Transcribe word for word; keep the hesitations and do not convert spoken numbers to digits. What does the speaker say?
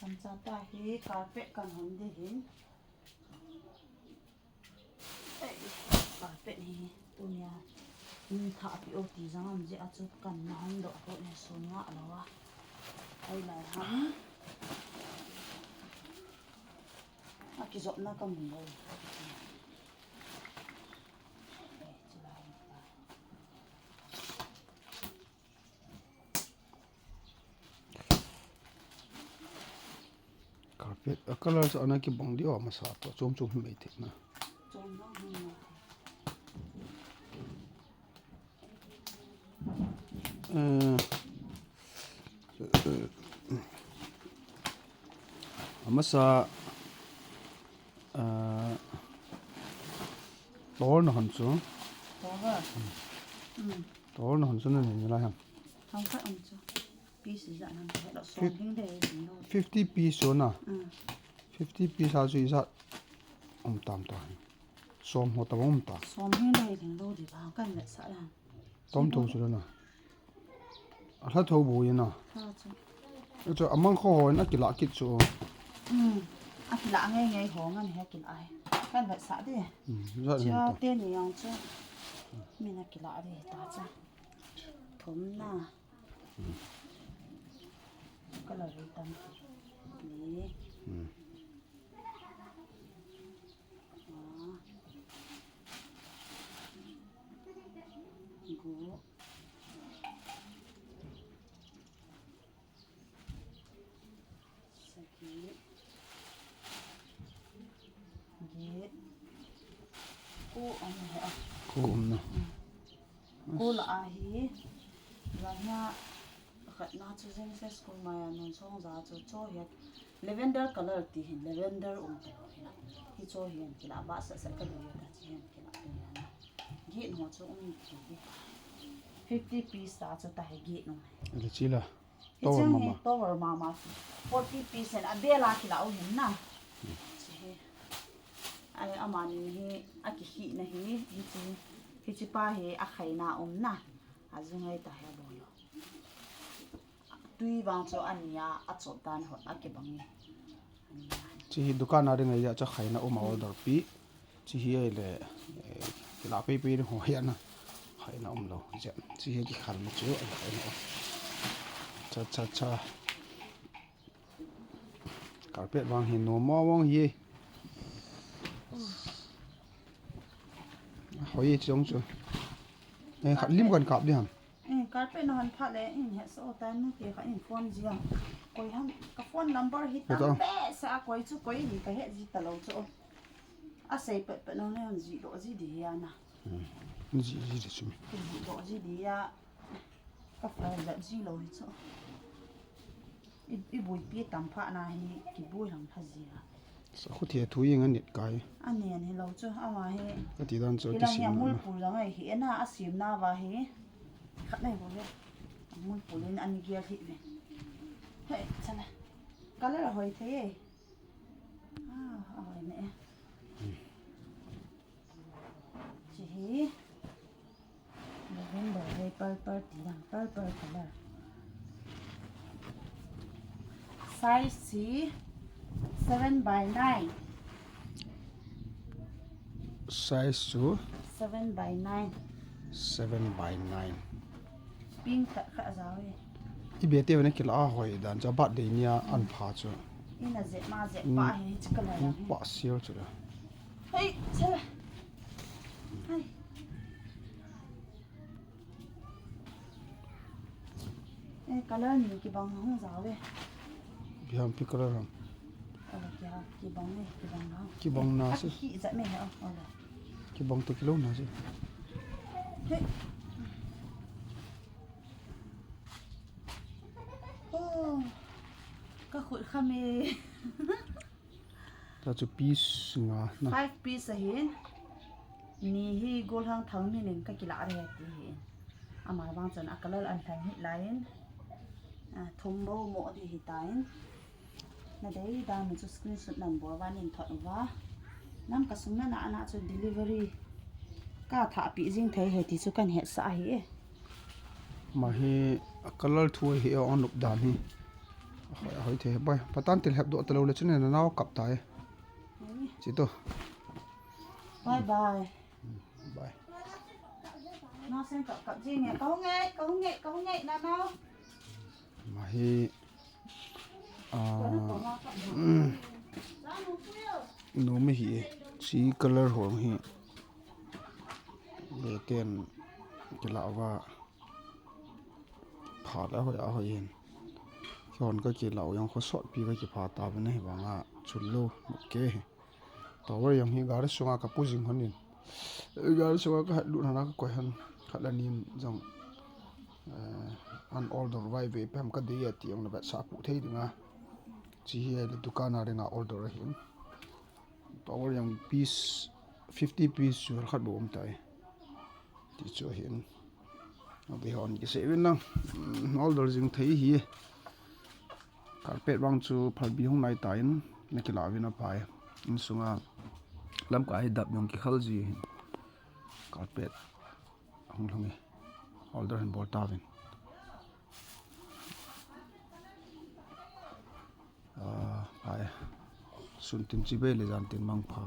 Kan cha ta hi carpet kan hon di hin. Ei, carpet hi tunia in tha pi o ti jang am je a chu kan na hon do ko ne sun nga lo a. Ai lai ha. A ki jop na ka mun lo. Ei, chu lai ta. Carpet a color chu ana kibang diu a masa to chom chom hi mai thei na. Chom dang hi mai thei. Eh, amasa, ah, tol na hon chu. Tol ha. Hmm. Tol na hon chu na ni lai ham. Hong kha um chu. Piece ijat ham he lo, som hing dei jing lo. Fifty piece chu na. Mm. Fifty piece a chu ijat um tam ta. Som ho tabang um ta. Som hing dei jing lo di ba kan vetsah la. Tom thum chu na. A hla tho bu ina. Hla chu. Chu amang kho ho in a kila kit chu. Mm. A kila ngai ngai ho ngan he kila he. Kan vetsah di. Mm. Ijat chu hin ta. Te ni yang chu. Min a kila di ta chu. Thum na. Color tam. Ni. Hmm. Ah. Gu. Sagi. Get. Ko um he a. Ko um na. Hmm. Ko la a hi. Vanya khat na chu jing se school mai a nun song ja chu cho he. Lavender color ti hin lavender um te ho hin. Hi cho hin kila ba sa sa ka lu ya ta chi hin kila te ya na. Get ho chu um ti hi. Fifty piece ta chu ta he get um. Ele chi la. Tower mama. Tower mama. Forty piece and a bela kila u hin na. Chi hi. Ai, amani hi, a kihi na hi, hichi, hichi pa hi, a khaina um na. A zungai ta hi a bolo. Tui vang chu a nia, a chot dan ho, a kibang ni. Chi hi dukan a ring ai ya cha khaina um a order pi. Chi hi ai le, eh, kila pi pi ho ya na. Khaina um lo. Chi hi kikhal ma chu, khaina um. Cha, cha, cha. Carpet vang hi nom mo vang hi. Hoi chong chu. Eh, khat lim kan kap di ham. Eh, carpet na han pha le, in he so ta nu ke kha in phone ji a. Koi ham, ka phone number hi tam be sa koi chu koi ni ka he ji ta lo chu. A sei pet pet no ne han ji lo ji di ya na. Hmm. Ji, ji, ji, ji. Ji lo ji di ya. Ka file dat ji lo hi chu. I, i buipi tam pha na hi kibui lang pha ji a. Sa khu thia thu ing a nit kai. A nen hi lo chu, ama hi. Ka ti dan chu kilang hi kisim a na. Mulpul lang ai hi, ena a sim na va hi. Khat nei bo le. Mulpul in an gel hi ve. Hei, chala. Color hoi thei e. Ah, a hoi ne. Hmm. Chi hi. Lavender hi purple ti dang, purple color. Size hi seven by nine. Size chu? Seven by nine. Seven by nine. Pink khat khat a jao e. I be te na kila a hoi dan cha birthday nia an pha chu. Ina je ma je pa hi chi color hi. Pa sial chu la. Hei, chala. Hei. Eh, color ni kibang hung jao e. Biham pi color ham. Ola, kibang e, kibang na. Kibang na se. Ki jat me he, ola. Kibang to kilo na se. He. Oh. Ka khut kham e. Ta chu piece nga na. Five piece ahin. Ni hi golhang thang min in ka kila re ti hi. Ama vang chun a color an thang hi lain. A thum bo mo di hi tain. Na dei dan chu screenshot number one in thot uva. Nam ka sung na na ana chu delivery. Ka tha pi jing thei he ti chu kan het sa hi. Ma hi a color thu hi a on up dan hi. Hoi, hoi the, bye. Patan til hep do talo le chun na nao kap tai. Chi to. Bye bye. Bye. Na sen kap kap jing e. Kau ngai, kau ngai, kau ngai na nao. Mahi. Ah, no me hi. Chi color hong hi. Le ten kila va. Pha la hoi a hoi hin. Hon ka kila u yang kho sot pi ka kipha ta ba ne banga chun lo. Okay. Tower jong hi gari sunga ka pu jing hon in. Gari sunga ka hat lut hana ka koi hon. Khat la nin jong, eh, an order vai ve pem ka dei ati jong na vet sa pu thei dinga. Chi hi le dukan a ringa order ahin. Tower jong piece, fifty piece chu khat bo um tai. Ti chu ahin. Abi hon ki se vin lang. Mm, order jing thei hi. Carpet vang chu phalbi hung nai ta in, na kila vin a pai. In sunga lamkai dap jong ki khal ji hin. Carpet hung lhung e. Order hin bol ta vin. Ah, pai. Sun tin chi be le jan tin mang pha.